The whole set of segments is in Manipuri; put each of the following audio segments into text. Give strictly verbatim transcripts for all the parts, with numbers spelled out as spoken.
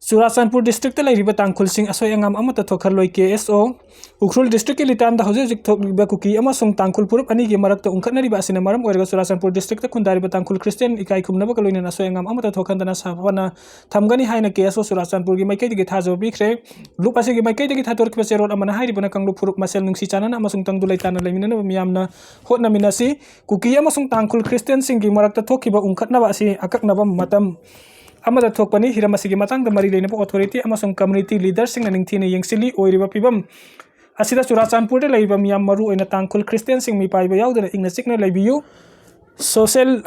ꯆꯨꯔꯥꯆꯥꯟꯄꯨꯔ ꯗꯤꯁꯇ꯭ꯔꯤꯛꯇ ꯂꯩꯔꯤꯕ ꯇꯥꯡꯈꯨꯜꯁꯤꯡ ꯑꯁꯣꯏ ꯑꯉꯥꯝ ꯑꯃꯠꯇ ꯊꯣꯛꯍꯜꯂꯣꯏ꯫ ꯀꯦ ꯑꯦꯁ ꯑꯣ꯫ ꯎꯈ꯭ꯔꯨꯜ ꯗꯤꯁꯇ꯭ꯔꯤꯛꯀꯤ ꯂꯤꯇꯥꯟꯗ ꯍꯧꯖꯤꯛ ꯍꯧꯖꯤꯛ ꯊꯣꯛꯂꯤꯕ ꯀꯨꯀꯤ ꯑꯃꯁꯨꯡ ꯇꯥꯡꯈꯨꯜ ꯐꯨꯔꯨꯞ ꯑꯅꯤꯒꯤ ꯃꯔꯛꯇ ꯎꯪꯈꯠꯅꯔꯤꯕ ꯑꯁꯤꯅ ꯃꯔꯝ ꯑꯣꯏꯔꯒ ꯆꯨꯔꯥꯆꯥꯟꯄꯨꯔ ꯗꯤꯁꯇ꯭ꯔꯤꯛꯇ ꯈꯨꯟꯗꯥꯔꯤꯕ ꯇꯥꯡꯈꯨꯜ ꯈ꯭ꯔꯤꯁꯇꯤꯌꯥꯟ ꯏꯀꯥꯏ ꯈꯨꯝꯅꯕꯒ ꯂꯣꯏꯅꯅ ꯑꯁꯣꯏ ꯑꯉꯥꯝ ꯑꯃꯠꯇ ꯊꯣꯛꯍꯟꯗꯅ ꯁꯥꯐꯅ ꯊꯝꯒꯅꯤ ꯍꯥꯏꯅ ꯀꯦ ꯑꯦꯁ ꯑꯣ ꯆꯨꯔꯥꯆꯥꯟꯄꯨꯔꯒꯤ ꯃꯥꯏꯀꯩꯗꯒꯤ ꯊꯥꯖꯕ ꯄꯤꯈ꯭ꯔꯦ꯫ ꯂꯨꯞ ꯑꯁꯤꯒꯤ ꯃꯥꯏꯀꯩꯗꯒꯤ ꯊꯥꯗꯣꯔꯛꯈꯤꯕ ꯆꯦꯔꯣꯜ ꯑꯃꯅ ꯍꯥꯏꯔꯤꯕꯅ ꯀꯥꯡꯂꯨꯞ ꯐꯨꯔꯨꯞ ꯃꯁꯦꯜ ꯅꯨꯡꯁꯤ ꯆꯥꯟꯅꯅ ꯑꯃꯁꯨꯡ ꯇꯪꯗꯨ ꯂꯩꯇꯥꯅ ꯂꯩꯃꯤꯟꯅꯅꯕ ꯃꯤꯌꯥꯝꯅ ꯍꯣꯠꯅꯃꯤꯟꯅꯁꯤ꯫ ꯀꯨꯀꯤ ꯑꯃꯁꯨꯡ ꯇꯥꯡꯈꯨꯜ ꯈ꯭ꯔꯤꯁꯇꯤꯌꯥꯟꯁꯤꯡꯒꯤ ꯃꯔꯛꯇ ꯊꯣꯛꯈꯤꯕ ꯎꯪꯈꯠꯅꯕ ꯑꯁꯤ ꯑꯀꯛꯅꯕ ꯃꯇꯝ ꯑꯃꯗ ꯊꯣꯛꯄꯅꯤ꯫ ꯍꯤꯔꯝ ꯑꯁꯤꯒꯤ ꯃꯇꯥꯡꯗ ꯃꯔꯤ ꯂꯩꯅꯕ ꯑꯣꯊꯣꯔꯤꯇꯤ ꯑꯃꯁꯨꯡ ꯀꯝꯃ꯭ꯌꯨꯅꯤꯇꯤ ꯂꯤꯗꯔꯁꯤꯡꯅ ꯅꯤꯡꯊꯤꯅ ꯌꯦꯡꯁꯤꯜꯂꯤ꯫ ꯑꯣꯏꯔꯤꯕ ꯐꯤꯕꯝ ꯑꯁꯤꯗ ꯆꯨꯔꯥꯆꯥꯟꯄꯨꯔꯗ ꯂꯩꯔꯤꯕ ꯃꯤꯌꯥꯝ, ꯃꯔꯨ ꯑꯣꯏꯅ ꯇꯥꯡꯈꯨꯜ ꯈ꯭ꯔꯤꯁꯇꯤꯌꯥꯟꯁꯤꯡ, ꯃꯤꯄꯥꯏꯕ ꯌꯥꯎꯗꯅ ꯏꯪꯅ ꯆꯤꯛꯅ ꯂꯩꯕꯤꯌꯨ꯫ ꯁꯣꯁꯦꯜ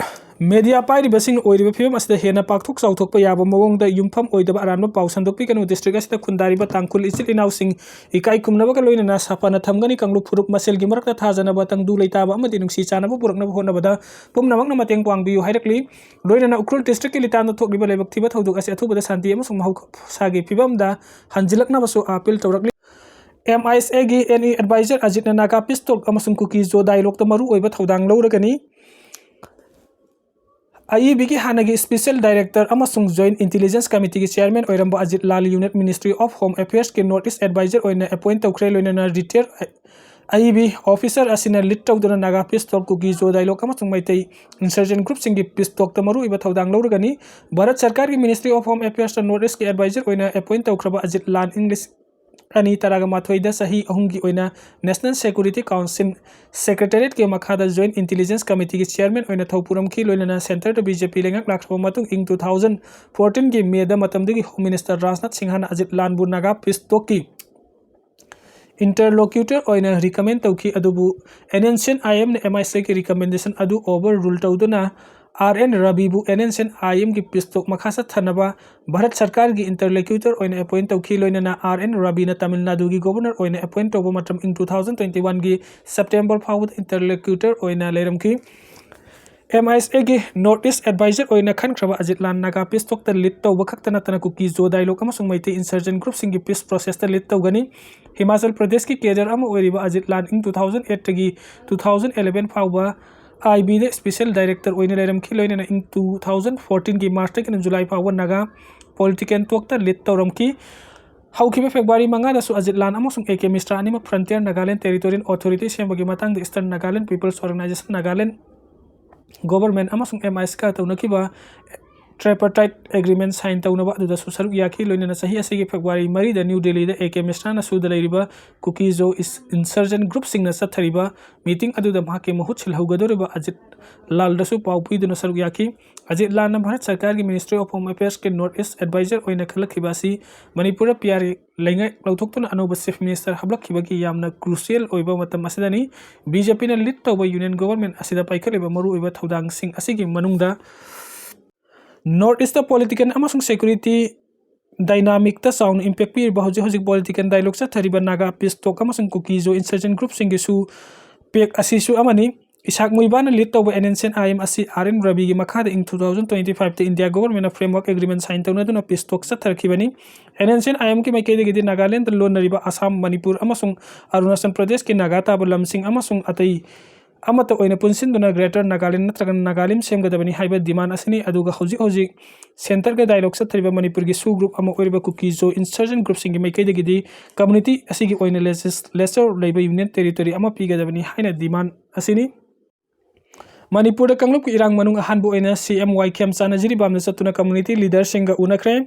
ꯃꯦꯗꯤꯌꯥ ꯄꯥꯏꯔꯤꯕꯁꯤꯡ ꯑꯣꯏꯔꯤꯕ ꯐꯤꯕꯝ ꯑꯁꯤꯗ ꯍꯦꯟꯅ ꯄꯥꯛꯊꯣꯛ ꯆꯥꯎꯊꯣꯛꯄ ꯌꯥꯕ ꯃꯑꯣꯡꯗ ꯌꯨꯝꯐꯝ ꯑꯣꯏꯗꯕ ꯑꯔꯥꯟꯕ ꯄꯥꯎ ꯁꯟꯗꯣꯛꯄꯤꯒꯅꯨ꯫ ꯗꯤꯁꯇ꯭ꯔꯤꯛ ꯑꯁꯤꯗ ꯈꯨꯟꯗꯥꯔꯤꯕ ꯇꯥꯡꯈꯨꯜ ꯏꯆꯤꯜ ꯏꯅꯥꯎꯁꯤꯡ ꯏꯀꯥꯏ ꯈꯨꯝꯅꯕꯒ ꯂꯣꯏꯅꯅ ꯁꯥꯐꯅ ꯊꯝꯒꯅꯤ꯫ ꯀꯥꯡꯂꯨꯞ ꯐꯨꯔꯨꯞ ꯃꯁꯦꯜꯒꯤ ꯃꯔꯛꯇ ꯊꯥꯖꯅꯕ, ꯇꯪꯗꯨ ꯂꯩꯇꯥꯕ ꯑꯃꯗꯤ ꯅꯨꯡꯁꯤ ꯆꯥꯟꯅꯕ ꯄꯨꯔꯛꯅꯕ ꯍꯣꯠꯅꯕꯗ ꯄꯨꯝꯅꯃꯛꯅ ꯃꯇꯦꯡ ꯄꯥꯡꯕꯤꯌꯨ ꯍꯥꯏꯔꯛꯂꯤ꯫ ꯂꯣꯏꯅꯅ ꯎꯈ꯭ꯔꯨꯜ ꯗꯤꯁꯇ꯭ꯔꯤꯛꯀꯤ ꯂꯤꯇꯥꯟꯗ ꯊꯣꯛꯂꯤꯕ ꯂꯥꯏꯕꯛ ꯊꯤꯕ ꯊꯧꯗꯣꯛ ꯑꯁꯤ ꯑꯊꯨꯕꯗ ꯁꯥꯟꯇꯤ ꯑꯃꯁꯨꯡ ꯃꯍꯧꯁꯥꯒꯤ ꯐꯤꯕꯝꯗ ꯍꯟꯖꯤꯜꯂꯛꯅꯕꯁꯨ ꯑꯥꯄꯤꯜ ꯇꯧꯔꯛꯂꯤ꯫ ꯑꯦꯝ ꯑꯥꯏ ꯑꯦꯁ ꯑꯦꯒꯤ ꯑꯦꯟ ꯏ ꯑꯦꯗꯚꯥꯏꯖꯔ ꯑꯖꯤꯠꯅ ꯅꯥꯒꯥ ꯄꯤꯁ ꯇꯣꯛ ꯑꯃꯁꯨꯡ ꯀꯨꯀꯤ ꯖꯣ ꯗꯥꯏꯂꯣꯛꯇ ꯃꯔꯨꯑꯣꯏꯕ ꯊꯧꯗꯥꯡ ꯂꯧꯔꯒꯅꯤ꯫ ꯑꯏꯕꯤꯒꯤ ꯍꯥꯟꯅꯒꯤ ꯁ꯭ꯄꯦꯁꯤꯌꯦꯜ ꯗꯥꯏꯔꯦꯛꯇꯔ ꯑꯃꯁꯨꯡ ꯖꯣꯏꯟꯠ ꯏꯟꯇꯦꯂꯤꯖꯦꯟꯁ ꯀꯃꯤꯇꯤꯒꯤ ꯆꯤꯌꯔꯃꯦꯟ ꯑꯣꯏꯔꯝꯕ Ajit Lal union ministry of home ꯑꯦꯐꯤꯌꯔꯁꯀꯤ ꯅꯣꯔꯠ ꯏꯁ ꯑꯦꯗꯚꯥꯏꯖꯔ ꯑꯣꯏꯅ ꯑꯦꯄꯣꯏꯟꯠ ꯇꯧꯈ꯭ꯔꯦ꯫ ꯂꯣꯏꯅꯅ ꯔꯤꯇꯥꯌꯔ ꯑꯏꯕꯤ ꯑꯣꯐꯤꯁꯔ ꯑꯁꯤꯅ ꯂꯤꯗ ꯇꯧꯗꯨꯅ ꯅꯥꯒꯥ ꯄꯤꯁ ꯇꯣꯛ, ꯀꯨꯀꯤ ꯖꯣ ꯗꯥꯏꯂꯣꯛ ꯑꯃꯁꯨꯡ ꯃꯩꯇꯩ ꯏꯟꯁꯔꯖꯦꯟ ꯒ꯭ꯔꯨꯞꯁꯤꯡꯒꯤ ꯄꯤꯁ ꯇꯣꯛꯇ ꯃꯔꯨꯑꯣꯏꯕ ꯊꯧꯗꯥꯡ ꯂꯧꯔꯒꯅꯤ꯫ ꯚꯥꯔꯠ ꯁꯔꯀꯥꯔꯒꯤ ꯃꯤꯅꯤꯁꯇ꯭ꯔꯤ ꯑꯣꯐ ꯍꯣꯝ ꯑꯦꯐꯤꯌꯔꯁꯇ ꯅꯣꯔꯠ ꯏꯁꯀꯤ ꯑꯦꯗꯚꯥꯏꯖꯔ ꯑꯣꯏꯅ ꯑꯦꯄꯣꯏꯟꯠ ꯇꯧꯈ꯭ꯔꯕ ꯑꯖꯤꯠ ꯂꯥꯜ ꯏꯪ ꯂꯤꯁꯤꯡ ꯑꯅꯤ ꯇꯔꯥꯒ ꯃꯥꯊꯣꯏꯗ ꯆꯍꯤ ꯑꯍꯨꯝꯒꯤ ꯑꯣꯏꯅ ꯅꯦꯁꯅꯦꯜ ꯁꯦꯀ꯭ꯌꯨꯔꯤꯇꯤ ꯀꯥꯎꯟꯁꯤꯜ ꯁꯦꯀ꯭ꯔꯦꯇꯦꯔꯤꯌꯦꯠꯀꯤ ꯃꯈꯥꯗ ꯖꯣꯏꯟꯠ ꯏꯟꯇꯦꯂꯤꯖꯦꯟꯁ ꯀꯃꯤꯇꯤꯒꯤ ꯆꯤꯌꯔꯃꯦꯟ ꯑꯣꯏꯅ ꯊꯧ ꯄꯨꯔꯝꯈꯤ꯫ ꯂꯣꯏꯅꯅ ꯁꯦꯟꯇꯔꯗ ꯕꯤ ꯖꯦ ꯄꯤ ꯂꯩꯉꯥꯛ ꯂꯥꯛꯈ꯭ꯔꯕ ꯃꯇꯨꯡ ꯏꯪ ꯇꯨ ꯊꯥꯎꯖꯟ ꯐꯣꯔꯇꯤꯟꯒꯤ ꯃꯦꯗ ꯃꯇꯝꯗꯨꯒꯤ ꯍꯣꯝ ꯃꯤꯅꯤꯁꯇꯔ ꯔꯥꯖꯅꯥꯊ ꯁꯤꯡꯍꯅ ꯑꯖꯤꯠ ꯂꯥꯜꯕꯨ ꯅꯥꯒꯥ ꯄꯤꯁ ꯇꯣꯛꯀꯤ ꯏꯟꯇꯔꯂꯣꯀ꯭ꯌꯨꯇꯔ ꯑꯣꯏꯅ ꯔꯤꯀꯃꯦꯟ ꯇꯧꯈꯤ, ꯑꯗꯨꯕꯨ and and ꯁꯤꯌꯟ I ꯑꯦꯝꯅ M I S ꯑꯦꯒꯤ ꯔꯤꯀꯃꯦꯟꯗꯦꯁꯟ ꯑꯗꯨ ꯑꯣꯚꯔ ꯔꯨꯜ ꯇꯧꯗꯨꯅ ꯑꯥꯔ ꯑꯦꯟ ꯔꯕꯤꯕꯨ ꯑꯦꯟ ꯑꯦꯟ ꯁꯤꯌꯟ ꯑꯥꯏ ꯑꯦꯝꯒꯤ ꯄꯤꯁ ꯇꯣꯛ ꯃꯈꯥ ꯆꯠꯊꯅꯕ ꯚꯥꯔꯠ ꯁꯔꯀꯥꯔꯒꯤ ꯏꯟꯇꯔꯂꯣꯀ꯭ꯌꯨꯇꯔ ꯑꯣꯏꯅ ꯑꯦꯄꯣꯏꯟꯠ ꯇꯧꯈꯤ꯫ ꯂꯣꯏꯅꯅ ꯑꯥꯔ ꯑꯦꯟ ꯔꯕꯤꯅ ꯇꯥꯃꯤꯜ ꯅꯥꯗꯨꯒꯤ ꯒꯣꯚꯔꯅꯔ ꯑꯣꯏꯅ ꯑꯦꯄꯣꯏꯟꯠ ꯇꯧꯕ ꯃꯇꯝ ꯏꯪ ꯇꯨ ꯊꯥꯎꯖꯟ ꯇ꯭ꯋꯦꯟꯇꯤ ꯋꯥꯟꯒꯤ ꯁꯦꯞꯇꯦꯝꯕꯔ ꯐꯥꯎꯕꯗ ꯏꯟꯇꯔꯂꯣꯀ꯭ꯌꯨꯇꯔ ꯑꯣꯏꯅ ꯂꯩꯔꯝꯈꯤ꯫ ꯑꯦꯝ ꯑꯥꯏ ꯑꯦꯁ ꯑꯦꯒꯤ ꯅꯣꯔꯠ ꯏꯁ ꯑꯦꯗꯚꯥꯏꯖꯔ ꯑꯣꯏꯅ ꯈꯟꯈ꯭ꯔꯕ ꯑꯖꯤꯠ ꯂꯥꯟ ꯅꯥꯒꯥ ꯄꯤꯁ ꯇꯣꯛꯇ ꯂꯤꯗ ꯇꯧꯕ ꯈꯛꯇ ꯅꯠꯇꯅ ꯀꯨꯀꯤ ꯖꯣ ꯗꯥꯏꯂꯣꯛ ꯑꯃꯁꯨꯡ ꯃꯩꯇꯩ ꯏꯟꯁꯔꯖꯦꯟ ꯒ꯭ꯔꯨꯞꯁꯤꯡꯒꯤ ꯄꯤꯁ ꯄ꯭ꯔꯣꯁꯦꯁꯇ ꯂꯤꯗ ꯇꯧꯒꯅꯤ꯫ ꯍꯤꯃꯥꯆꯜ ꯄ꯭ꯔꯗꯦꯁꯀꯤ ꯀꯦꯗꯔ ꯑꯃ ꯑꯣꯏꯔꯤꯕ Ajit Lal in two thousand ꯑꯦꯠꯇꯒꯤ ꯇꯨ ꯊꯥꯎꯖꯟ ꯑꯦꯂꯦꯚꯦꯟ ꯐꯥꯎꯕ ꯑꯥꯏ ꯕꯤꯗ ꯁ꯭ꯄꯦꯁꯤꯌꯦꯜ ꯗꯥꯏꯔꯦꯛꯇꯔ ꯑꯣꯏꯅ ꯂꯩꯔꯝꯈꯤ꯫ ꯂꯣꯏꯅꯅ ꯏꯪ ꯇꯨ ꯊꯥꯎꯖꯟ ꯐꯣꯔꯇꯤꯟꯒꯤ ꯃꯥꯔꯆꯇꯒꯤꯅ ꯖꯨꯂꯥꯏ ꯐꯥꯎꯕ ꯅꯥꯒꯥ political talkꯇ lead ꯇꯧꯔꯝꯈꯤ꯫ ꯍꯧꯈꯤꯕ February ꯃꯉꯥꯗꯁꯨ ꯑꯖꯤꯠ ꯂꯥꯟ ꯑꯃꯁꯨꯡ A K ꯃꯤꯁ꯭ꯔꯥ ꯑꯅꯤꯃꯛ Frontier Nagaland Territorial Authority ꯁꯦꯝꯕꯒꯤ ꯃꯇꯥꯡꯗ Eastern Nagaland People's Organization, Nagaland Government ꯑꯃꯁꯨꯡ M I C ꯀ ꯇꯧꯅꯈꯤꯕ Tripartite Agreement sign ꯇꯧꯅꯕ ꯑꯗꯨꯗꯁꯨ ꯁꯔꯨꯛ ꯌꯥꯈꯤ꯫ ꯂꯣꯏꯅꯅ ꯆꯍꯤ ꯑꯁꯤꯒꯤ February ꯃꯔꯤꯗ New Delhiꯗ A K ꯃꯤꯁ꯭ꯔꯥꯅ ꯁꯨꯗ ꯂꯩꯔꯤꯕ ꯀꯨꯀꯤ-ꯖꯣ ꯏꯟꯁꯔꯖꯦꯟ ꯒ꯭ꯔꯨꯞꯁꯤꯡꯅ ꯆꯠꯊꯔꯤꯕ meeting ꯑꯗꯨꯗ ꯃꯍꯥꯛꯀꯤ ꯃꯍꯨꯠ ꯁꯤꯜꯍꯧꯒꯗꯧꯔꯤꯕ ꯑꯖꯤꯠ ꯂꯥꯜꯗꯁꯨ ꯄꯥꯎ ꯄꯤꯗꯨꯅ ꯁꯔꯨꯛ ꯌꯥꯈꯤ꯫ ꯑꯖꯤꯠ ꯂꯥꯜꯅ ꯚꯥꯔꯠ ꯁꯔꯀꯥꯔꯒꯤ Ministry of Home Affairsꯀꯤ North East Advisor ꯑꯣꯏꯅ ꯈꯜꯂꯛꯈꯤꯕ ꯑꯁꯤ ꯃꯅꯤꯄꯨꯔꯗ P R A ꯂꯩꯉꯥꯛ ꯂꯧꯊꯣꯛꯇꯨꯅ ꯑꯅꯧꯕ Chief Minister ꯍꯥꯞꯂꯛꯈꯤꯕꯒꯤ ꯌꯥꯝꯅ crucial ꯑꯣꯏꯕ ꯃꯇꯝ ꯑꯁꯤꯗꯅꯤ꯫ BJPꯅ lead ꯇꯧꯕ Union Government ꯑꯁꯤꯗ ꯄꯥꯏꯈꯠꯂꯤꯕ ꯃꯔꯨꯑꯣꯏꯕ ꯊꯧꯗꯥꯡꯁꯤꯡ ꯑꯁꯤꯒꯤ ꯃꯅꯨꯡꯗ North Eastꯇ political ꯑꯃꯁꯨꯡ security dynamicꯇ ꯆꯥꯎꯅ impact ꯄꯤꯔꯤꯕ ꯍꯧꯖꯤꯛ ꯍꯧꯖꯤꯛ political dialogue ꯆꯠꯊꯔꯤꯕ Naga peace talk ꯑꯃꯁꯨꯡ ꯀꯨꯀꯤ-ꯖꯣ insurgent groupꯁꯤꯡꯒꯤꯁꯨ pact ꯑꯁꯤꯁꯨ ꯑꯃꯅꯤ꯫ ꯏꯁꯥꯛ ꯃꯨꯏꯕꯥꯅ lead ꯇꯧꯕ NSCN-IM ꯑꯁꯤ R N Raviꯒꯤ ꯃꯈꯥꯗ ꯏꯪ two thousand twenty fiveꯇ India Governmentꯅ framework agreement sign ꯇꯧꯅꯗꯨꯅ peace talk ꯆꯠꯊꯔꯛꯈꯤꯕꯅꯤ꯫ NSCN-IMꯒꯤ ꯃꯥꯏꯀꯩꯗꯒꯤꯗꯤ Nagaland ꯂꯣꯟꯅꯔꯤꯕ Assam, Manipur ꯑꯃꯁꯨꯡ ꯑꯔꯨꯅꯥꯆꯜ ꯄ꯭ꯔꯗꯦꯁꯀꯤ ꯅꯥꯒꯥ ꯇꯥꯕ ꯂꯝꯁꯤꯡ ꯑꯃꯁꯨꯡ ꯑꯇꯩ ꯑꯃꯠꯇ ꯑꯣꯏꯅ ꯄꯨꯟꯁꯤꯟꯗꯨꯅ Greater Nagaland ꯅꯠꯇ꯭ꯔꯒ ꯅꯥꯒꯥꯂꯤꯝ ꯁꯦꯝꯒꯗꯕꯅꯤ ꯍꯥꯏꯕ demand ꯑꯁꯤꯅꯤ꯫ ꯑꯗꯨꯒ ꯍꯧꯖꯤꯛ ꯍꯧꯖꯤꯛ centreꯒ dialogue ꯆꯠꯊꯔꯤꯕ ꯃꯅꯤꯄꯨꯔꯒꯤ SoO group ꯑꯃ ꯑꯣꯏꯔꯤꯕ ꯀꯨꯀꯤ-ꯖꯣ insurgent groupꯁꯤꯡꯒꯤ ꯃꯥꯏꯀꯩꯗꯒꯤꯗꯤ community ꯑꯁꯤꯒꯤ ꯑꯣꯏꯅ legislature ꯂꯩꯕ Union Territory ꯑꯃ ꯄꯤꯒꯗꯕꯅꯤ ꯍꯥꯏꯅ demand ꯑꯁꯤꯅꯤ꯫ ꯃꯅꯤꯄꯨꯔꯗ ꯀꯥꯡꯂꯨꯞꯀꯤ ꯏꯔꯥꯡ ꯃꯅꯨꯡ ꯑꯍꯥꯟꯕ ꯑꯣꯏꯅ CM Y ꯈꯦꯝꯆꯥꯟꯅ ꯖꯤꯔꯤꯕꯥꯝꯗ ꯆꯠꯇꯨꯅ community leaderꯁꯤꯡꯒ ꯎꯅꯈ꯭ꯔꯦ꯫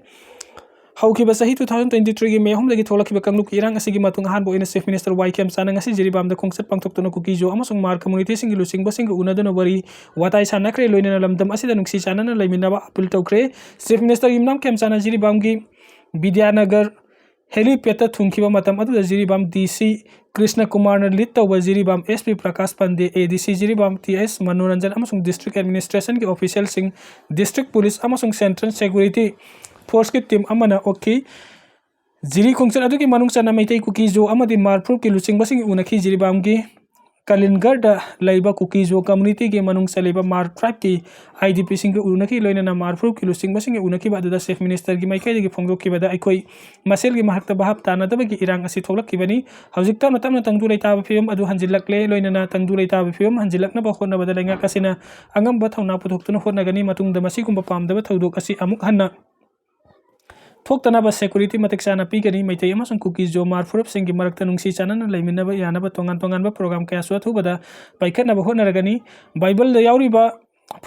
ꯍꯧꯈꯤꯕ ꯆꯍꯤ two thousand twenty threeꯒꯤ May ꯑꯍꯨꯝꯗꯒꯤ ꯊꯣꯛꯂꯛꯈꯤꯕ ꯀꯥꯡꯂꯨꯞꯀꯤ ꯏꯔꯥꯡ ꯑꯁꯤꯒꯤ ꯃꯇꯨꯡ ꯑꯍꯥꯟꯕ ꯑꯣꯏꯅ Chief Minister Y ꯈꯦꯝꯆꯥꯟꯅ ꯉꯁꯤ ꯖꯤꯔꯤꯕꯥꯝꯗ ꯈꯣꯡꯆꯠ ꯄꯥꯡꯊꯣꯛꯇꯨꯅ ꯀꯨꯀꯤ-ꯖꯣ ꯑꯃꯁꯨꯡ ꯃꯥꯔ communityꯁꯤꯡꯒꯤ ꯂꯨꯆꯤꯡꯕꯁꯤꯡꯒ ꯎꯅꯗꯨꯅ ꯋꯥꯔꯤ ꯋꯥꯇꯥꯏ ꯁꯥꯟꯅꯈ꯭ꯔꯦ꯫ ꯂꯣꯏꯅꯅ ꯂꯝꯗꯝ ꯑꯁꯤꯗ ꯅꯨꯡꯁꯤ ꯆꯥꯟꯅꯅ ꯂꯩꯃꯤꯟꯅꯕ appeal ꯇꯧꯈ꯭ꯔꯦ꯫ Chief Ministerꯒꯤ ꯌꯨꯝꯅꯥꯝ ꯈꯦꯝꯆꯥꯟꯅ ꯖꯤꯔꯤꯕꯥꯝꯒꯤ ꯕꯤꯗ꯭ꯌꯥꯅꯒꯔ helipad ꯊꯨꯡꯈꯤꯕ ꯃꯇꯝ ꯑꯗꯨꯗ ꯖꯤꯔꯤꯕꯥꯝ DC ꯀ꯭ꯔꯤꯁꯅ ꯀꯨꯃꯥꯔꯅ lead ꯇꯧꯕ Jiribam SP Prakash Pandey, ADC Jiribam T S Manoranjan ꯑꯃꯁꯨꯡ district administrationꯒꯤ officialꯁꯤꯡ, district police ꯑꯃꯁꯨꯡ central security forceꯀꯤ team ꯑꯃꯅ ꯑꯣꯛꯈꯤ꯫ ꯖꯤꯔꯤ ꯈꯣꯡꯆꯠ ꯑꯗꯨꯒꯤ ꯃꯅꯨꯡ ꯆꯟꯅ ꯃꯩꯇꯩ ꯀꯨꯀꯤ-ꯖꯣ ꯑꯃꯗꯤ ꯃꯥꯔ ꯐꯨꯔꯨꯞꯀꯤ ꯂꯨꯆꯤꯡꯕꯁꯤꯡ ꯎꯅꯈꯤ꯫ ꯖꯤꯔꯤꯕꯥꯝꯒꯤ ꯀꯂꯤꯟꯒꯔꯗ ꯂꯩꯕ ꯀꯨꯀꯤ-ꯖꯣ communityꯒꯤ ꯃꯅꯨꯡ ꯆꯜꯂꯤꯕ ꯃꯥꯔ tribeꯀꯤ IDPꯁꯤꯡꯒ ꯎꯅꯈꯤ꯫ ꯂꯣꯏꯅꯅ ꯃꯥꯔ ꯐꯨꯔꯨꯞꯀꯤ ꯂꯨꯆꯤꯡꯕꯁꯤꯡꯒ ꯎꯅꯈꯤꯕ ꯑꯗꯨꯗ Chief Ministerꯒꯤ ꯃꯥꯏꯀꯩꯗꯒꯤ ꯐꯣꯡꯗꯣꯛꯈꯤꯕꯗ ꯑꯩꯈꯣꯏ ꯃꯁꯦꯜꯒꯤ ꯃꯔꯛꯇ ꯚꯥꯞ ꯇꯥꯅꯗꯕꯒꯤ ꯏꯔꯥꯡ ꯑꯁꯤ ꯊꯣꯛꯂꯛꯈꯤꯕꯅꯤ꯫ ꯍꯧꯖꯤꯛ ꯇꯞꯅ ꯇꯞꯅ ꯇꯪꯗꯨ ꯂꯩꯇꯥꯕ ꯐꯤꯕꯝ ꯑꯗꯨ ꯍꯟꯖꯤꯜꯂꯛꯂꯦ꯫ ꯂꯣꯏꯅꯅ ꯇꯪꯗꯨ ꯂꯩꯇꯥꯕ ꯐꯤꯕꯝ ꯍꯟꯖꯤꯜꯂꯛꯅꯕ ꯍꯣꯠꯅꯕꯗ ꯂꯩꯉꯥꯛ ꯑꯁꯤꯅ ꯑꯉꯝꯕ ꯊꯧꯅꯥ ꯄꯨꯊꯣꯛꯇꯨꯅ ꯍꯣꯠꯅꯒꯅꯤ꯫ ꯃꯇꯨꯡꯗ ꯃꯁꯤꯒꯨꯝꯕ ꯄꯥꯝꯗꯕ ꯊꯧꯗꯣꯛ ꯑꯁꯤ ꯑꯃꯨꯛ ꯍꯟꯅ ꯊꯣꯛꯇꯅꯕ security ꯃꯇꯤꯛ ꯆꯥꯅ ꯄꯤꯒꯅꯤ꯫ ꯃꯩꯇꯩ ꯑꯃꯁꯨꯡ ꯀꯨꯀꯤ ꯖꯣꯃꯥꯔ ꯐꯨꯔꯨꯞꯁꯤꯡꯒꯤ ꯃꯔꯛꯇ ꯅꯨꯡꯁꯤ ꯆꯥꯟꯅꯅ ꯂꯩꯃꯤꯟꯅꯕ ꯌꯥꯅꯕ ꯇꯣꯉꯥꯟ ꯇꯣꯉꯥꯟꯕ program ꯀꯌꯥꯁꯨ ꯑꯊꯨꯕꯗ ꯄꯥꯏꯈꯠꯅꯕ ꯍꯣꯠꯅꯔꯒꯅꯤ꯫ ꯕꯥꯏꯕꯜꯗ ꯌꯥꯎꯔꯤꯕ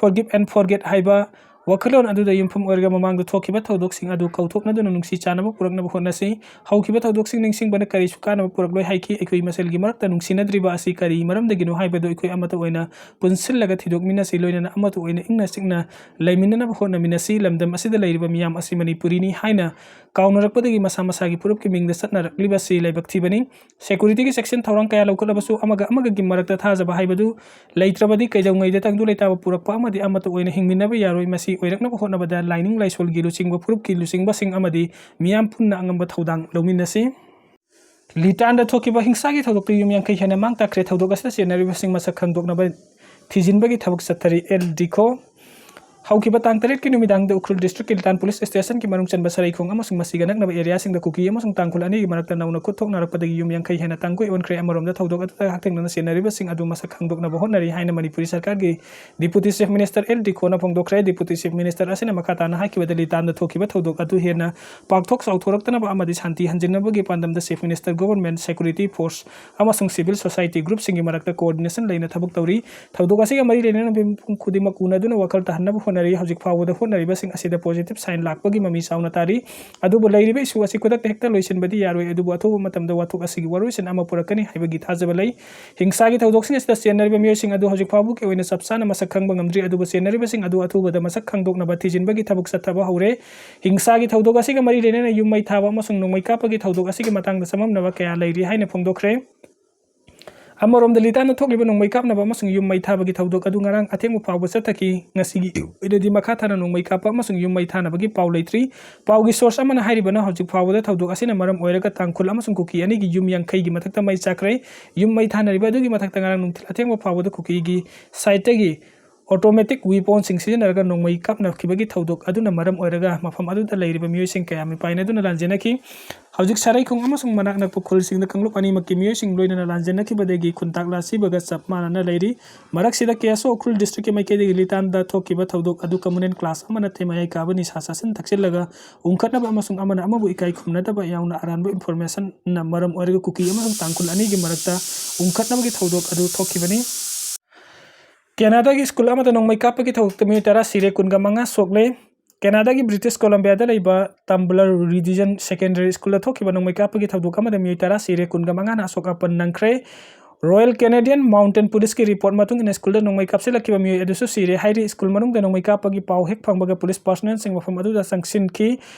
forgive and forget ꯍꯥꯏꯕ ꯋꯥꯈꯜꯂꯣꯟ ꯑꯗꯨꯗ ꯌꯨꯝꯐꯝ ꯑꯣꯏꯔꯒ ꯃꯃꯥꯡꯗ ꯊꯣꯛꯈꯤꯕ ꯊꯧꯗꯣꯛꯁꯤꯡ ꯑꯗꯨ ꯀꯥꯎꯊꯣꯛꯅꯗꯨꯅ ꯅꯨꯡꯁꯤ ꯆꯥꯟꯅꯕ ꯄꯨꯔꯛꯅꯕ ꯍꯣꯠꯅꯁꯤ꯫ ꯍꯧꯈꯤꯕ ꯊꯧꯗꯣꯛꯁꯤꯡ ꯅꯤꯡꯁꯤꯡꯕꯅ ꯀꯔꯤꯁꯨ ꯀꯥꯟꯅꯕ ꯄꯨꯔꯛꯂꯣꯏ ꯍꯥꯏꯈꯤ꯫ ꯑꯩꯈꯣꯏ ꯃꯁꯦꯜꯒꯤ ꯃꯔꯛꯇ ꯅꯨꯡꯁꯤꯅꯗ꯭ꯔꯤꯕ ꯑꯁꯤ ꯀꯔꯤ ꯃꯔꯝꯗꯒꯤꯅꯣ ꯍꯥꯏꯕꯗꯨ ꯑꯩꯈꯣꯏ ꯑꯃꯠꯇ ꯑꯣꯏꯅ ꯄꯨꯟꯁꯤꯜꯂꯒ ꯊꯤꯗꯣꯛꯃꯤꯟꯅꯁꯤ, ꯂꯣꯏꯅꯅ ꯑꯃꯠꯇ ꯑꯣꯏꯅ ꯏꯪꯅ ꯆꯤꯛꯅ ꯂꯩꯃꯤꯟꯅꯅꯕ ꯍꯣꯠꯅꯃꯤꯟꯅꯁꯤ꯫ ꯂꯝꯗꯝ ꯑꯁꯤꯗ ꯂꯩꯔꯤꯕ ꯃꯤꯌꯥꯝ ꯑꯁꯤ ꯃꯅꯤꯄꯨꯔꯤꯅꯤ ꯍꯥꯏꯅ ꯀꯥꯎꯅꯔꯛꯄꯗꯒꯤ ꯃꯁꯥ ꯃꯁꯥꯒꯤ ꯐꯨꯔꯨꯞꯀꯤ ꯃꯤꯡꯗ ꯆꯠꯅꯔꯛꯂꯤꯕꯁꯤ ꯂꯥꯏꯕꯛ ꯊꯤꯕꯅꯤ꯫ Securityꯒꯤ ꯆꯦꯛꯁꯤꯟ ꯊꯧꯔꯥꯡ ꯀꯌꯥ ꯂꯧꯈꯠꯂꯕꯁꯨ ꯑꯃꯒ ꯑꯃꯒꯒꯤ ꯃꯔꯛꯇ ꯊꯥꯖꯕ ꯍꯥꯏꯕꯗꯨ ꯂꯩꯇ꯭ꯔꯕꯗꯤ ꯀꯩꯗꯧꯉꯩꯗ ꯇꯪꯗꯨ ꯂꯩꯇꯥꯕ ꯄꯨꯔꯛꯄ ꯑꯃꯗꯤ ꯑꯃꯠꯇ ꯑꯣꯏꯅ ꯍꯤꯡꯃꯤꯟꯅꯕ ꯌꯥꯔꯣꯏ꯫ ꯃꯁꯤ ꯑꯣꯏꯔꯛꯅꯕ ꯍꯣꯠꯅꯕꯗ ꯂꯥꯏꯅꯤꯡ ꯂꯥꯏꯁꯣꯜꯒꯤ ꯂꯨꯆꯤꯡꯕ ꯐꯨꯔꯨꯞꯀꯤ ꯂꯨꯆꯤꯡꯕꯁꯤꯡ ꯑꯃꯗꯤ ꯃꯤꯌꯥꯝ ꯄꯨꯟꯅ ꯑꯉꯝꯕ ꯊꯧꯗꯥꯡ ꯂꯧꯃꯤꯟꯅꯁꯤ꯫ ꯂꯤꯇꯥꯟꯗ ꯊꯣꯛꯈꯤꯕ ꯍꯤꯡꯁꯥꯒꯤ ꯊꯧꯗꯣꯛꯇ ꯌꯨꯝ ꯌꯥꯡꯈꯩ ꯍꯦꯟꯅ ꯃꯥꯡ ꯇꯥꯛꯈ꯭ꯔꯦ꯫ ꯊꯧꯗꯣꯛ ꯑꯁꯤꯗ ꯆꯦꯟꯅꯔꯤꯕꯁꯤꯡ ꯃꯁꯛ ꯈꯪꯗꯣꯛꯅꯕ ꯊꯤꯖꯤꯟꯕꯒꯤ ꯊꯕꯛ ꯆꯠꯊꯔꯤ꯫ ꯑꯦꯜ ꯗꯤꯈꯣ꯫ ꯍꯧꯈꯤꯕ ꯇꯥꯡ ꯇꯔꯦꯠꯀꯤ ꯅꯨꯃꯤꯗꯥꯡꯗ ꯎꯈ꯭ꯔꯨꯜ districtꯀꯤ ꯂꯤꯇꯥꯟ police stationꯒꯤ ꯃꯅꯨꯡ ꯆꯟꯕ ꯁꯔꯩꯈꯣꯡ ꯑꯃꯁꯨꯡ ꯃꯁꯤꯒ ꯅꯛꯅꯕ areaꯁꯤꯡꯗ ꯀꯨꯀꯤ ꯑꯃꯁꯨꯡ ꯇꯥꯡꯈꯨꯜ ꯑꯅꯤꯒꯤ ꯃꯔꯛꯇ ꯅꯧꯅ ꯈꯨꯠ ꯊꯣꯛꯅꯔꯛꯄꯗꯒꯤ ꯌꯨꯝ ꯌꯥꯡꯈꯩ ꯍꯦꯟꯅ ꯇꯥꯡꯒꯣꯏ ꯑꯣꯟꯈ꯭ꯔꯦ꯫ ꯑꯃꯔꯣꯝꯗ ꯊꯧꯗꯣꯛ ꯑꯗꯨꯗ ꯍꯛꯊꯦꯡꯅꯅ ꯆꯦꯟꯅꯔꯤꯕꯁꯤꯡ ꯑꯗꯨ ꯃꯁꯛ ꯈꯪꯗꯣꯛꯅꯕ ꯍꯣꯠꯅꯔꯤ ꯍꯥꯏꯅ ꯃꯅꯤꯄꯨꯔꯤ ꯁꯔꯀꯥꯔꯒꯤ Deputy Chief Minister ꯑꯦꯜ ꯗꯤꯈꯣꯅ ꯐꯣꯡꯗꯣꯛꯈ꯭ꯔꯦ꯫ Deputy Chief Minister ꯑꯁꯤꯅ ꯃꯈꯥ ꯇꯥꯅ ꯍꯥꯏꯈꯤꯕꯗ ꯂꯤꯇꯥꯟꯗ ꯊꯣꯛꯈꯤꯕ ꯊꯧꯗꯣꯛ ꯑꯗꯨ ꯍꯦꯟꯅ ꯄꯥꯛꯊꯣꯛ ꯆꯥꯎꯊꯣꯔꯛꯇꯅꯕ ꯑꯃꯗꯤ ꯁꯥꯟꯇꯤ ꯍꯟꯖꯤꯟꯅꯕꯒꯤ ꯄꯥꯟꯗꯝꯗ Chief Minister, Government, Security Force ꯑꯃꯁꯨꯡ Civil Society groupꯁꯤꯡꯒꯤ ꯃꯔꯛꯇ coordination ꯂꯩꯅ ꯊꯕꯛ ꯇꯧꯔꯤ꯫ ꯊꯧꯗꯣꯛ ꯑꯁꯤꯒ ꯃꯔꯤ ꯂꯩꯅꯅ ꯃꯤꯄꯨꯝ ꯈꯨꯗꯤꯡꯃꯛ ꯎꯅꯗꯨꯅ ꯋꯥꯈꯜ ꯇꯥꯍꯟꯅꯕ ꯍꯣꯠꯅꯔꯤ꯫ ꯍꯧꯖꯤꯛ ꯐꯥꯎꯕꯗ ꯍꯣꯠꯅꯔꯤꯕꯁꯤꯡ ꯑꯁꯤꯗ positive sign ꯂꯥꯛꯄꯒꯤ ꯃꯃꯤ ꯆꯥꯎꯅ ꯇꯥꯔꯤ꯫ ꯑꯗꯨꯕꯨ ꯂꯩꯔꯤꯕ issue ꯑꯁꯤ ꯈꯨꯗꯛꯇ ꯍꯦꯛꯇ ꯂꯣꯏꯁꯤꯟꯕꯗꯤ ꯌꯥꯔꯣꯏ, ꯑꯗꯨꯕꯨ ꯑꯊꯨꯕ ꯃꯇꯝꯗ ꯋꯥꯊꯣꯛ ꯑꯁꯤꯒꯤ ꯋꯥꯔꯣꯏꯁꯤꯟ ꯑꯃ ꯄꯨꯔꯛꯀꯅꯤ ꯍꯥꯏꯕꯒꯤ ꯊꯥꯖꯕ ꯂꯩ꯫ ꯍꯤꯡꯁꯥꯒꯤ ꯊꯧꯗꯣꯛꯁꯤꯡ ꯑꯁꯤꯗ ꯆꯦꯟꯅꯔꯤꯕ ꯃꯤꯑꯣꯏꯁꯤꯡ ꯑꯗꯨ ꯍꯧꯖꯤꯛ ꯐꯥꯎꯕꯒꯤ ꯑꯣꯏꯅ ꯆꯞ ꯆꯥꯅ ꯃꯁꯛ ꯈꯪꯕ ꯉꯝꯗ꯭ꯔꯤ, ꯑꯗꯨꯕꯨ ꯆꯦꯟꯅꯔꯤꯕꯁꯤꯡ ꯑꯗꯨ ꯑꯊꯨꯕꯗ ꯃꯁꯛ ꯈꯪꯗꯣꯛꯅꯕ ꯊꯤꯖꯤꯟꯕꯒꯤ ꯊꯕꯛ ꯆꯠꯊꯕ ꯍꯧꯔꯦ꯫ ꯍꯤꯡꯁꯥꯒꯤ ꯊꯧꯗꯣꯛ ꯑꯁꯤꯒ ꯃꯔꯤ ꯂꯩꯅꯅ ꯌꯨꯝ ꯃꯩ ꯊꯥꯕ ꯑꯃꯁꯨꯡ ꯅꯣꯡꯃꯩ ꯀꯥꯞꯄꯒꯤ ꯊꯧꯗꯣꯛ ꯑꯁꯤꯒꯤ ꯃꯇꯥꯡꯗ ꯆꯃꯝꯅꯕ ꯀꯌꯥ ꯂꯩꯔꯤ ꯍꯥꯏꯅ ꯐꯣꯡꯗꯣꯛꯈ꯭ꯔꯦ꯫ ꯑꯃꯔꯣꯝꯗ ꯂꯤꯇꯥꯟꯗ ꯊꯣꯛꯂꯤꯕ ꯅꯣꯡꯃꯩ ꯀꯥꯞꯅꯕ ꯑꯃꯁꯨꯡ ꯌꯨꯝ ꯃꯩ ꯊꯥꯕꯒꯤ ꯊꯧꯗꯣꯛ ꯑꯗꯨ ꯉꯔꯥꯡ ꯑꯊꯦꯡꯕ ꯐꯥꯎꯕ ꯆꯠꯊꯈꯤ꯫ ꯉꯁꯤꯒꯤ ꯑꯣꯏꯅꯗꯤ ꯃꯈꯥ ꯇꯥꯅ ꯅꯣꯡꯃꯩ ꯀꯥꯞꯄ ꯑꯃꯁꯨꯡ ꯌꯨꯝ ꯃꯩ ꯊꯥꯅꯕꯒꯤ ꯄꯥꯎ ꯂꯩꯇ꯭ꯔꯤ꯫ ꯄꯥꯎꯒꯤ source ꯑꯃꯅ ꯍꯥꯏꯔꯤꯕꯅ ꯍꯧꯖꯤꯛ ꯐꯥꯎꯕꯗ ꯊꯧꯗꯣꯛ ꯑꯁꯤꯅ ꯃꯔꯝ ꯑꯣꯏꯔꯒ ꯇꯥꯡꯈꯨꯜ ꯑꯃꯁꯨꯡ ꯀꯨꯀꯤ ꯑꯅꯤꯒꯤ ꯌꯨꯝ ꯌꯥꯡꯈꯩꯒꯤ ꯃꯊꯛꯇ ꯃꯩ ꯆꯥꯛꯈ꯭ꯔꯦ꯫ ꯌꯨꯝ ꯃꯩ ꯊꯥꯅꯔꯤꯕ ꯑꯗꯨꯒꯤ ꯃꯊꯛꯇ ꯉꯔꯥꯡ ꯅꯨꯡꯊꯤꯜ ꯑꯊꯦꯡꯕ ꯐꯥꯎꯕꯗ ꯀꯨꯀꯤꯒꯤ sideꯇꯒꯤ ꯑꯣꯇꯣꯃꯦꯇꯤꯛ ꯋꯤꯄꯣꯟꯁꯤꯡ ꯁꯤꯖꯤꯟꯅꯔꯒ ꯅꯣꯡꯃꯩ ꯀꯥꯞꯅꯈꯤꯕꯒꯤ ꯊꯧꯗꯣꯛ ꯑꯗꯨꯅ ꯃꯔꯝ ꯑꯣꯏꯔꯒ ꯃꯐꯝ ꯑꯗꯨꯗ ꯂꯩꯔꯤꯕ ꯃꯤꯑꯣꯏꯁꯤꯡ ꯀꯌꯥ ꯃꯤꯄꯥꯏꯅꯗꯨꯅ ꯂꯥꯟꯖꯦꯟꯅꯈꯤ꯫ ꯍꯧꯖꯤꯛ ꯁꯔꯩꯈꯣꯡ ꯑꯃꯁꯨꯡ ꯃꯅꯥꯛ ꯅꯛꯄ ꯈꯨꯜꯁꯤꯡꯗ ꯀꯥꯡꯂꯨꯞ ꯑꯅꯤꯃꯛꯀꯤ ꯃꯤꯑꯣꯏꯁꯤꯡ ꯂꯣꯏꯅꯅ ꯂꯥꯟꯖꯦꯟꯅꯈꯤꯕꯗꯒꯤ ꯈꯨꯟꯇꯥꯛ ꯂꯥꯁꯤꯕꯒ ꯆꯞ ꯃꯥꯟꯅꯅ ꯂꯩꯔꯤ꯫ ꯃꯔꯛꯁꯤꯗ ꯀꯦ ꯑꯦꯁ ꯑꯣ ꯎꯈ꯭ꯔꯨꯜ ꯗꯤꯁꯇ꯭ꯔꯤꯛꯀꯤ ꯃꯥꯏꯀꯩꯗꯒꯤ ꯂꯤꯇꯥꯟꯗ ꯊꯣꯛꯈꯤꯕ ꯊꯧꯗꯣꯛ ꯑꯗꯨ ꯀꯃꯨꯅꯦꯜ ꯀ꯭ꯂꯥꯁ ꯑꯃ ꯅꯠꯇꯦ ꯃꯌꯥꯏ ꯀꯥꯕ ꯅꯤꯁꯥ ꯆꯥꯁꯤꯟ ꯊꯛꯆꯤꯜꯂꯒ ꯎꯪꯈꯠꯅꯕ ꯑꯃꯁꯨꯡ ꯑꯃꯅ ꯑꯃꯕꯨ ꯏꯀꯥꯏ ꯈꯨꯝꯅꯗꯕ ꯌꯥꯎꯅ ꯑꯔꯥꯟꯕ ꯏꯟꯐꯣꯔꯃꯦꯁꯟꯅ ꯃꯔꯝ ꯑꯣꯏꯔꯒ ꯀꯨꯀꯤ ꯑꯃꯁꯨꯡ ꯇꯥꯡꯈꯨꯜ ꯑꯅꯤꯒꯤ ꯃꯔꯛꯇ ꯎꯪꯈꯠꯅꯕꯒꯤ ꯊꯧꯗꯣꯛ ꯑꯗꯨ ꯊꯣꯛꯈꯤꯕꯅꯤ꯫ ꯀꯦꯅꯥꯗꯥꯒꯤ ꯁ꯭ꯀꯨꯜ ꯑꯃꯗ ꯅꯣꯡꯃꯩ ꯀꯥꯞꯄꯒꯤ ꯊꯧꯗꯣꯛꯇ ꯃꯤꯑꯣꯏ ꯇꯔꯥ ꯁꯤꯔꯦ, ꯀꯨꯟꯒ ꯃꯉꯥ ꯁꯣꯛꯂꯦ꯫ ꯀꯦꯅꯥꯗꯥꯒꯤ ꯕ꯭ꯔꯤꯇꯤꯁ ꯀꯣꯂꯝꯕꯤꯌꯥꯗ ꯂꯩꯕ ꯇꯝꯕꯂꯔ ꯔꯤꯖꯟ ꯁꯦꯀꯦꯟꯗꯔꯤ ꯁ꯭ꯀꯨꯜꯗ ꯊꯣꯛꯈꯤꯕ ꯅꯣꯡꯃꯩ ꯀꯥꯞꯄꯒꯤ ꯊꯧꯗꯣꯛ ꯑꯃꯗ ꯃꯤꯑꯣꯏ ꯇꯔꯥ ꯁꯤꯔꯦ, ꯀꯨꯟꯒ ꯃꯉꯥꯅ ꯑꯁꯣꯛ ꯑꯄꯟ ꯅꯪꯈ꯭ꯔꯦ꯫ ꯔꯣꯌꯦꯜ ꯀꯦꯅꯦꯗꯤꯌꯟ ꯃꯥꯎꯟꯇꯦꯟ ꯄꯨꯂꯤꯁꯀꯤ ꯔꯤꯄꯣꯔꯠ ꯃꯇꯨꯡ ꯏꯟꯅ ꯁ꯭ꯀꯨꯜꯗ ꯅꯣꯡꯃꯩ ꯀꯥꯞꯁꯤꯜꯂꯛꯈꯤꯕ ꯃꯤꯑꯣꯏ ꯑꯗꯨꯁꯨ ꯁꯤꯔꯦ ꯍꯥꯏꯔꯤ꯫ ꯁ꯭ꯀꯨꯜ ꯃꯅꯨꯡꯗ ꯅꯣꯡꯃꯩ ꯀꯥꯞꯄꯒꯤ ꯄꯥꯎ ꯍꯦꯛ ꯐꯪꯕꯒ ꯄꯨꯂꯤꯁ ꯄꯥꯔꯁꯣꯅꯦꯜꯁꯤꯡ ꯃꯐꯝ ꯑꯗꯨꯗ ꯆꯪꯁꯤꯟꯈꯤ꯫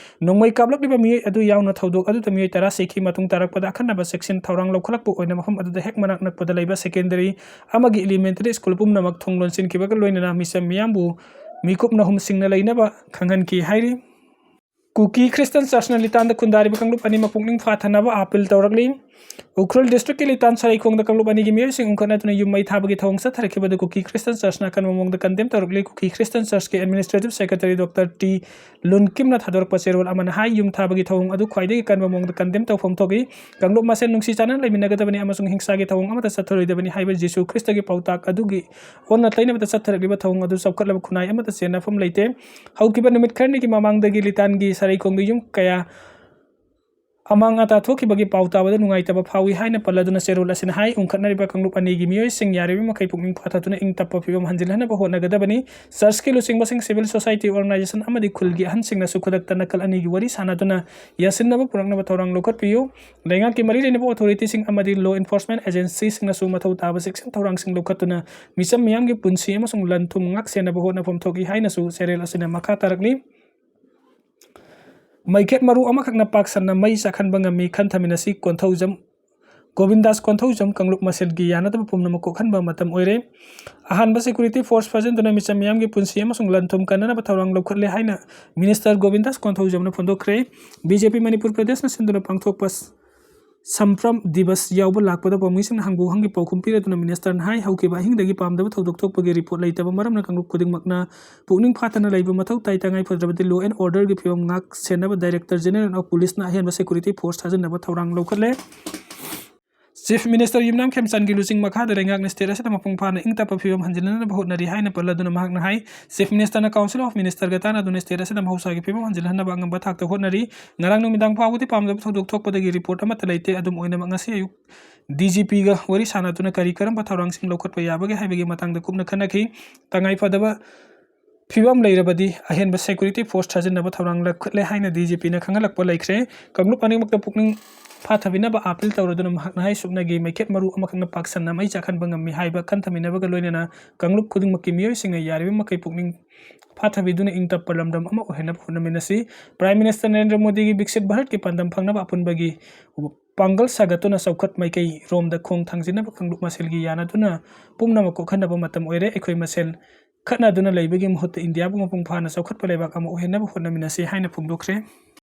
ꯅꯣꯡꯃꯩ ꯀꯥꯞꯂꯛꯂꯤꯕ ꯃꯤꯑꯣꯏ ꯑꯗꯨ ꯌꯥꯎꯅ ꯊꯧꯗꯣꯛ ꯑꯗꯨꯗ ꯃꯤꯑꯣꯏ ꯇꯔꯥ ꯁꯤꯈꯤ꯫ ꯃꯇꯨꯡ ꯇꯥꯔꯛꯄꯗ ꯑꯈꯟꯅꯕ ꯆꯦꯛꯁꯤꯟ ꯊꯧꯔꯥꯡ ꯂꯧꯈꯠꯂꯛꯄ ꯑꯣꯏꯅ ꯃꯐꯝ ꯑꯗꯨꯗ ꯍꯦꯛ ꯃꯅꯥꯛ ꯅꯛꯄꯗ ꯂꯩꯕ ꯁꯦꯀꯦꯟꯗꯔꯤ ꯑꯃꯒꯤ ꯏꯂꯤꯃꯦꯟꯇꯔꯤ ꯁ꯭ꯀꯨꯜ ꯄꯨꯝꯅꯃꯛ ꯊꯣꯡ ꯂꯣꯟꯁꯤꯟꯈꯤꯕꯒ ꯂꯣꯏꯅꯅ ꯃꯤꯆꯝ ꯃꯤꯌꯥꯝꯕꯨ ꯃꯤꯀꯨꯞ ꯅꯍꯨꯝꯁꯤꯡꯅ ꯂꯩꯅꯕ ꯈꯪꯍꯟꯈꯤ ꯍꯥꯏꯔꯤ꯫ ꯀꯨꯀꯤ ꯈ꯭ꯔꯤꯁꯇꯟ ꯆꯔꯆꯅ ꯂꯤꯇꯥꯟꯗ ꯈꯨꯟꯗꯥꯔꯤꯕ ꯀꯥꯡꯂꯨꯞ ꯑꯅꯤꯃꯛ ꯄꯨꯛꯅꯤꯡ ꯐꯥꯊꯅꯕ ꯑꯥꯄꯤꯜ ꯇꯧꯔꯛꯂꯤ꯫ ꯎꯈ꯭ꯔꯨꯜ ꯗꯤꯁꯇ꯭ꯔꯤꯛꯀꯤ ꯂꯤꯇꯥꯟ ꯁꯔꯩꯈꯣꯡꯗ ꯀꯥꯡꯂꯨꯞ ꯑꯅꯤꯒꯤ ꯃꯤꯑꯣꯏꯁꯤꯡ ꯎꯪꯈꯠꯅꯗꯨꯅ ꯌꯨꯝ ꯃꯩ ꯊꯥꯕꯒꯤ ꯊꯧꯑꯣꯡ ꯆꯠꯊꯔꯛꯈꯤꯕꯗ ꯀꯨꯀꯤ ꯈ꯭ꯔꯤꯁꯇꯟ ꯆꯔꯆꯅ ꯑꯀꯟꯕ ꯃꯑꯣꯡꯗ ꯀꯟꯗꯦꯝ ꯇꯧꯔꯛꯂꯤ꯫ ꯀꯨꯀꯤ ꯈ꯭ꯔꯤꯁꯇꯟ ꯆꯔꯆꯀꯤ ꯑꯦꯗꯃꯤꯅꯤꯁꯇ꯭ꯔꯦꯇꯤꯚ ꯁꯦꯀ꯭ꯔꯦꯇꯔꯤ ꯗꯣꯛꯇꯔ ꯇꯤ ꯂꯨꯟꯀꯤꯝꯅ ꯊꯥꯗꯣꯔꯛꯄ ꯆꯦꯔꯣꯜ ꯑꯃꯅ ꯍꯥꯏ, ꯌꯨꯝ ꯊꯥꯕꯒꯤ ꯊꯧꯑꯣꯡ ꯑꯗꯨ ꯈ꯭ꯋꯥꯏꯗꯒꯤ ꯀꯟꯕ ꯃꯑꯣꯡꯗ ꯀꯟꯗꯦꯝ ꯇꯧꯐꯝ ꯊꯣꯛꯏ꯫ ꯀꯥꯡꯂꯨꯞ ꯃꯁꯦꯟ ꯅꯨꯡꯁꯤ ꯆꯥꯟꯅꯅ ꯂꯩꯃꯤꯟꯅꯒꯗꯕꯅꯤ ꯑꯃꯁꯨꯡ ꯍꯤꯡꯁꯥꯒꯤ ꯊꯧꯑꯣꯡ ꯑꯃꯠꯇ ꯆꯠꯊꯔꯣꯏꯗꯕꯅꯤ ꯍꯥꯏꯕ ꯖꯤꯁꯨ ꯈ꯭ꯔꯤꯁꯇꯒꯤ ꯄꯥꯎꯇꯥꯛ ꯑꯗꯨꯒꯤ ꯑꯣꯟꯅ ꯇꯩꯅꯕꯗ ꯆꯠꯊꯔꯛꯂꯤꯕ ꯊꯧꯑꯣꯡ ꯑꯗꯨ ꯆꯥꯎꯈꯠꯂꯕ ꯈꯨꯟꯅꯥꯏ ꯑꯃꯠꯇ ꯆꯦꯟꯅꯐꯝ ꯂꯩꯇꯦ꯫ ꯍꯧꯈꯤꯕ ꯅꯨꯃꯤꯠ ꯈꯔꯅꯤꯒꯤ ꯃꯃꯥꯡꯗꯒꯤ ꯂꯤꯇꯥꯟꯒꯤ ꯁꯔꯩꯈꯣꯡꯗ ꯌꯨꯝ ꯀꯌꯥ ꯑꯃꯥꯡ ꯑꯇꯥ ꯊꯣꯛꯈꯤꯕꯒꯤ ꯄꯥꯎ ꯇꯥꯕꯗ ꯅꯨꯡꯉꯥꯏꯇꯕ ꯐꯥꯎꯏ ꯍꯥꯏꯅ ꯄꯜꯂꯗꯨꯅ ꯆꯦꯔꯣꯜ ꯑꯁꯤꯅ ꯍꯥꯏ, ꯎꯪꯈꯠꯅꯔꯤꯕ ꯀꯥꯡꯂꯨꯞ ꯑꯅꯤꯒꯤ ꯃꯤꯑꯣꯏꯁꯤꯡ ꯌꯥꯔꯤꯕ ꯃꯈꯩ ꯄꯨꯛꯅꯤꯡ ꯐꯥꯊꯗꯨꯅ ꯏꯪ ꯇꯞꯄ ꯐꯤꯕꯝ ꯍꯟꯖꯤꯜꯍꯟꯅꯕ ꯍꯣꯠꯅꯒꯗꯕꯅꯤ꯫ ꯆꯔꯆꯀꯤ ꯂꯨꯆꯤꯡꯕꯁꯤꯡ, ꯁꯤꯚꯤꯜ ꯁꯣꯁꯥꯏꯇꯤ ꯑꯣꯔꯒꯅꯥꯏꯖꯦꯁꯟ ꯑꯃꯗꯤ ꯈꯨꯜꯒꯤ ꯑꯍꯟꯁꯤꯡꯅꯁꯨ ꯈꯨꯗꯛꯇ ꯅꯥꯀꯜ ꯑꯅꯤꯒꯤ ꯋꯥꯔꯤ ꯁꯥꯅꯗꯨꯅ ꯌꯥꯁꯤꯟꯅꯕ ꯄꯨꯔꯛꯅꯕ ꯊꯧꯔꯥꯡ ꯂꯧꯈꯠꯄꯤꯌꯨ꯫ ꯂꯩꯉꯥꯛꯀꯤ ꯃꯔꯤ ꯂꯩꯅꯕ ꯑꯣꯊꯣꯔꯤꯇꯤꯁꯤꯡ ꯑꯃꯗꯤ ꯂꯣ ꯏꯟꯐꯣꯔꯁꯃꯦꯟ ꯑꯦꯖꯦꯟꯁꯤꯁꯤꯡꯅꯁꯨ ꯃꯊꯧ ꯇꯥꯕ ꯆꯦꯛꯁꯤꯟ ꯊꯧꯔꯥꯡꯁꯤꯡ ꯂꯧꯈꯠꯇꯨꯅ ꯃꯤꯆꯝ ꯃꯤꯌꯥꯝꯒꯤ ꯄꯨꯟꯁꯤ ꯑꯃꯁꯨꯡ ꯂꯟ ꯊꯨꯝ ꯉꯥꯛ ꯁꯦꯟꯅꯕ ꯍꯣꯠꯅꯐꯝ ꯊꯣꯛꯏ ꯍꯥꯏꯅꯁꯨ ꯆꯦꯔꯦꯜ ꯑꯁꯤꯅ ꯃꯈꯥ ꯇꯥꯔꯛꯂꯤ꯫ ꯃꯩꯈꯦꯠ ꯃꯔꯨ ꯑꯃꯈꯛꯅ ꯄꯥꯛ ꯁꯟꯅ ꯃꯩ ꯆꯥꯛꯍꯟꯕ ꯉꯝꯃꯤ, ꯈꯟꯊꯃꯤꯟꯅꯁꯤ꯫ ꯀꯣꯟꯊꯧꯖꯝ, ꯒꯣꯕꯤꯟꯗꯥꯁ ꯀꯣꯟꯊꯧꯖꯝ, ꯀꯥꯡꯂꯨꯞ ꯃꯁꯦꯜꯒꯤ ꯌꯥꯅꯗꯕ ꯄꯨꯝꯅꯃꯛ ꯀꯣꯛꯍꯟꯕ ꯃꯇꯝ ꯑꯣꯏꯔꯦ꯫ ꯑꯍꯥꯟꯕ ꯁꯦꯀ꯭ꯌꯨꯔꯤꯇꯤ ꯐꯣꯔꯁ ꯐꯥꯖꯤꯟꯗꯨꯅ ꯃꯤꯆꯝ ꯃꯤꯌꯥꯝꯒꯤ ꯄꯨꯟꯁꯤ ꯑꯃꯁꯨꯡ ꯂꯟ ꯊꯨꯝ ꯀꯟꯅꯅꯕ ꯊꯧꯔꯥꯡ ꯂꯧꯈꯠꯂꯦ ꯍꯥꯏꯅ ꯃꯤꯅꯤꯁꯇꯔ ꯒꯣꯕꯤꯟꯗꯥꯁ ꯀꯣꯟꯊꯧꯖꯝꯅ ꯐꯣꯡꯗꯣꯛꯈ꯭ꯔꯦ꯫ ꯕꯤ ꯖꯦ ꯄꯤ ꯃꯅꯤꯄꯨꯔ ꯄ꯭ꯔꯗꯦꯁꯅ ꯁꯤꯟꯗꯨꯅ ꯄꯥꯡꯊꯣꯛꯄ ꯁꯝꯄ꯭ꯔꯝ ꯗꯤꯕꯁ ꯌꯥꯎꯕ ꯂꯥꯛꯄꯗ ꯄꯥꯎꯃꯤꯁꯤꯡꯅ ꯍꯪꯕ ꯋꯥꯍꯪꯒꯤ ꯄꯥꯎꯈꯨꯝ ꯄꯤꯔꯗꯨꯅ ꯃꯤꯅꯤꯁꯇꯔꯅ ꯍꯥꯏ, ꯍꯧꯈꯤꯕ ꯑꯍꯤꯡꯗꯒꯤ ꯄꯥꯝꯗꯕ ꯊꯧꯗꯣꯛ ꯊꯣꯛꯄꯒꯤ ꯔꯤꯄꯣꯔꯠ ꯂꯩꯇꯕ ꯃꯔꯝꯅ ꯀꯥꯡꯂꯨꯞ ꯈꯨꯗꯤꯡꯃꯛꯅ ꯄꯨꯛꯅꯤꯡ ꯐꯥꯊꯅ ꯂꯩꯕ ꯃꯊꯧ ꯇꯥꯏ꯫ ꯇꯉꯥꯏ ꯐꯗ꯭ꯔꯕꯗꯤ law and orderꯒꯤ ꯐꯤꯕꯝ ꯉꯥꯛ ꯁꯦꯟꯅꯕ Director General of Policeꯅ ꯑꯍꯦꯟꯕ security force ꯊꯥꯖꯤꯟꯅꯕ ꯊꯧꯔꯥꯡ ꯂꯧꯈꯠꯂꯦ꯫ Chief Minister ꯌꯨꯝꯅꯥꯝ ꯈꯦꯝꯆꯥꯟꯒꯤ ꯂꯨꯆꯤꯡ ꯃꯈꯥꯗ ꯂꯩꯉꯥꯛꯅ state ꯑꯁꯤꯗ ꯃꯄꯨꯡ ꯐꯥꯅ ꯏꯪ ꯇꯞꯄ ꯐꯤꯕꯝ ꯍꯟꯖꯤꯟꯅꯅꯕ ꯍꯣꯠꯅꯔꯤ ꯍꯥꯏꯅ ꯄꯜꯂꯗꯨꯅ ꯃꯍꯥꯛꯅ ꯍꯥꯏ, Chief Ministerꯅ Council of Ministerꯒ ꯇꯥꯟꯅꯗꯨꯅ state ꯑꯁꯤꯗ ꯃꯍꯧꯁꯥꯒꯤ ꯐꯤꯕꯝ ꯍꯟꯖꯤꯜꯍꯟꯅꯕ ꯑꯉꯝꯕ ꯊꯥꯛꯇ ꯍꯣꯠꯅꯔꯤ꯫ ꯉꯔꯥꯡ ꯅꯨꯃꯤꯗꯥꯡ ꯐꯥꯎꯕꯗꯤ ꯄꯥꯝꯗꯕ ꯊꯧꯗꯣꯛ ꯊꯣꯛꯄꯗꯒꯤ report ꯑꯃꯠꯇ ꯂꯩꯇꯦ꯫ ꯑꯗꯨꯝ ꯑꯣꯏꯅꯃꯛ, ꯉꯁꯤ ꯑꯌꯨꯛ DGPꯒ ꯋꯥꯔꯤ ꯁꯥꯟꯅꯗꯨꯅ ꯀꯔꯤ ꯀꯔꯝꯕ ꯊꯧꯔꯥꯡꯁꯤꯡ ꯂꯧꯈꯠꯄ ꯌꯥꯕꯒꯦ ꯍꯥꯏꯕꯒꯤ ꯃꯇꯥꯡꯗ ꯀꯨꯞꯅ ꯈꯟꯅꯈꯤ꯫ ꯇꯉꯥꯏ ꯐꯗꯕ ꯐꯤꯕꯝ ꯂꯩꯔꯕꯗꯤ ꯑꯍꯦꯟꯕ security force ꯊꯥꯖꯤꯟꯅꯕ ꯊꯧꯔꯥꯡ ꯂꯧꯈꯠꯂꯦ ꯍꯥꯏꯅ DGPꯅ ꯈꯪꯍꯜꯂꯛꯄ ꯂꯩꯈ꯭ꯔꯦ꯫ ꯀꯥꯡꯂꯨꯞ ꯑꯅꯤꯃꯛꯇ ꯄꯨꯛꯅꯤꯡ ꯐꯥꯊꯕꯤꯅꯕ appeal ꯇꯧꯔꯗꯨꯅ ꯃꯍꯥꯛꯅ ꯍꯥꯏ, ꯁꯨꯞꯅꯒꯤ ꯃꯩꯈꯦꯠ ꯃꯔꯨ ꯑꯃꯈꯛꯅ ꯄꯥꯛ ꯁꯟꯅ ꯃꯩ ꯆꯥꯛꯍꯟꯕ ꯉꯝꯃꯤ ꯍꯥꯏꯕ ꯈꯟꯊꯃꯤꯟꯅꯕꯒ ꯂꯣꯏꯅꯅ ꯀꯥꯡꯂꯨꯞ ꯈꯨꯗꯤꯡꯃꯛꯀꯤ ꯃꯤꯑꯣꯏꯁꯤꯡꯅ ꯌꯥꯔꯤꯕ ꯃꯈꯩ ꯄꯨꯛꯅꯤꯡ ꯐꯥꯊꯕꯤꯗꯨꯅ ꯏꯪ ꯇꯞꯄ ꯂꯝꯗꯝ ꯑꯃ ꯑꯣꯏꯍꯟꯅꯕ ꯍꯣꯠꯅꯃꯤꯟꯅꯁꯤ꯫ Prime Minister ꯅꯔꯦꯟꯗ꯭ꯔ ꯃꯣꯗꯤꯒꯤ ꯕꯤꯛꯁꯤꯠ ꯚꯥꯔꯠꯀꯤ ꯄꯥꯟꯗꯝ ꯐꯪꯅꯕ ꯑꯄꯨꯟꯕꯒꯤ ꯄꯥꯡꯒꯜ ꯁꯥꯒꯠꯇꯨꯅ ꯆꯥꯎꯈꯠ ꯃꯥꯏꯀꯩ ꯔꯣꯝꯗ ꯈꯣꯡ ꯊꯥꯡꯖꯤꯟꯅꯕ ꯀꯥꯡꯂꯨꯞ ꯃꯁꯦꯜꯒꯤ ꯌꯥꯅꯗꯨꯅ ꯄꯨꯝꯅꯃꯛ ꯀꯣꯛꯍꯟꯅꯕ ꯃꯇꯝ ꯑꯣꯏꯔꯦ꯫ ꯑꯩꯈꯣꯏ ꯃꯁꯦꯜ ꯈꯠꯅꯗꯨꯅ ꯂꯩꯕꯒꯤ ꯃꯍꯨꯠꯇ ꯏꯟꯗꯤꯌꯥꯕꯨ ꯃꯄꯨꯡ ꯐꯥꯅ ꯆꯥꯎꯈꯠꯄ ꯂꯩꯕꯥꯛ ꯑꯃ ꯑꯣꯏꯍꯟꯅꯕ ꯍꯣꯠꯅꯃꯤꯟꯅꯁꯤ ꯍꯥꯏꯅ ꯐꯣꯡꯗꯣꯛꯈ꯭ꯔꯦ꯫